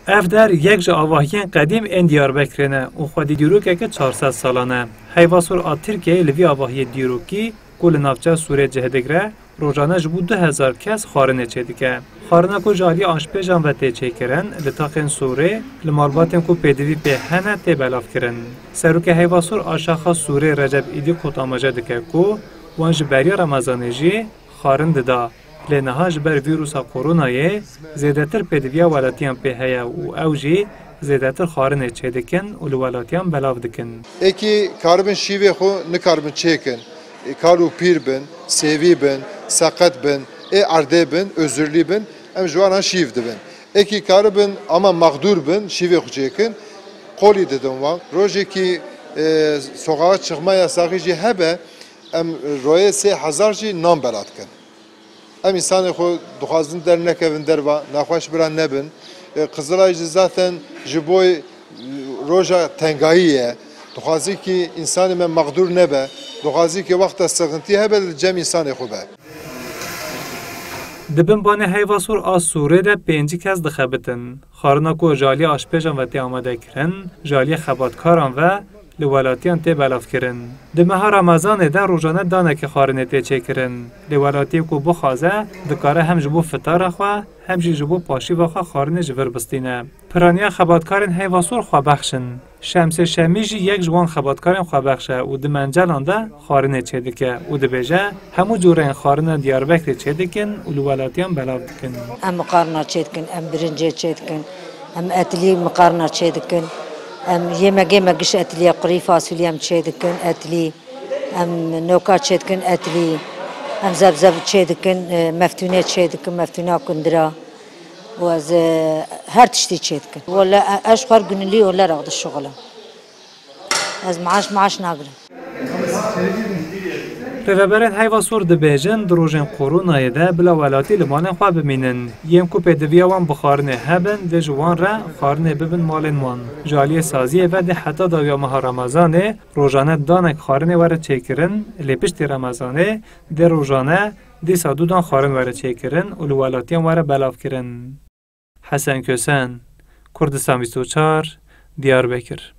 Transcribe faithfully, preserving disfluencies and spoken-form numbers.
Ev der yek ji avahiyên qedîm ên Diyarbekirê ne û xwedî dîrokeke çar sed salan e. Heyva Sor a Tirkiyeyê li vî avahiyê dîrokî ku li navçeya Sûrê cih digre, rojane ji bo du hezar kes xwarinê çêdike. Xwarina ku ji aliyê aşpêjan ve tê çêkirin, li taxên Sûrê, li malbatên ku pêdivî pê hene tê belavkirin. Serokê Heyva Sor a Şaxa Sûrê Recep Îdî Kot amaje dike ku wan ji beriya Remezanê jî xwarin dida. Lê niha ji ber vîrusa koronayê zêdetir pêdiviya welatiyan pê heye û ew jî zêdetir xwarinê çêdikin û li welatiyan belav dikin. Êkî karibin şîvê xwe nikaribin çêkin. Ê kal û pîr bin, sêvî bin, seqet bin, ê erdê bin, özürlü bin, em ji wan re şîv dibin. Êkî karibin ama mexdûr bin, şîvê xwe çêkin, qolî didin wan. Rojekî, e, sokağa çıkma yasağı jî hebe, em royê sê hezar jî nan bela dikin. Em însanê xwe dixwazin dernekevin derva, nexweş bira nebin. E, Qizilay jî zaten ji bo, e, roja tengayî ye. Dixwazî ki însanê me mexdûr nebe. Dixwazî ki wexta sixintî hebe li cem însanê xwe be. Di bin banê Heyva Sor a Sûrê de pêncî kes dixebitin. Xwarina ku ji aliyê aşpêjan ve tê amade kirin, ji aliyê xebatkaran ve li welatiyan tê belavkirin. Di meha Remezanê de rojane danekê xwarinê tê çêkirin. Lê welatiyê ku bixwaze, dikare hem ji bo fitara xwe, hem jî ji bo paşîva xwe xwarinê ji vir bistîne. Piraniya xebatkarên Heyva Sor xwebexş in. Şemsê Şemî jî yek ji wan xebatkarên xwebexş e û di mencelan de xwarinê çêdike û dibêje, hemû cûreyên xwarina Diyarbekirê çêdikin û li welatiyan belav dikin. Em miqarna çêdikin, em birincê çêdikin, em etlî miqarna çêdikin, em yêmegê me giş etlî ye, qurî fasulye em çêdikin, etlî, em noka çêdikin, etlî, em zebzeb çêdikin, e, meftûnê çêdikin, meftûna kundira. Û ez, e, her tiştî çêdikim. Wele, e, ez ji xwe re gunilî û lera dişuxilim. Ez maaş, maaş nagirim. Rêveberên Heyva Sor dibêjin, di rojên koronayê de bila welatî li malên xwe bimînin. Yên ku pêdiviya wan bi xwarinê hebin, dê ji wan re xwarinê bibin malên wan. Ji aliyê saziyê ve dê heta dawiya meha Remezanê rojane danek xwarinê were çêkirin, lê piştî Remezanê dê rojane dîsa du dan xwarin were çêkirin û li welatiyan were belavkirin. Hesen Kösen, Kurdistan bîst û çar, Diyarbekir.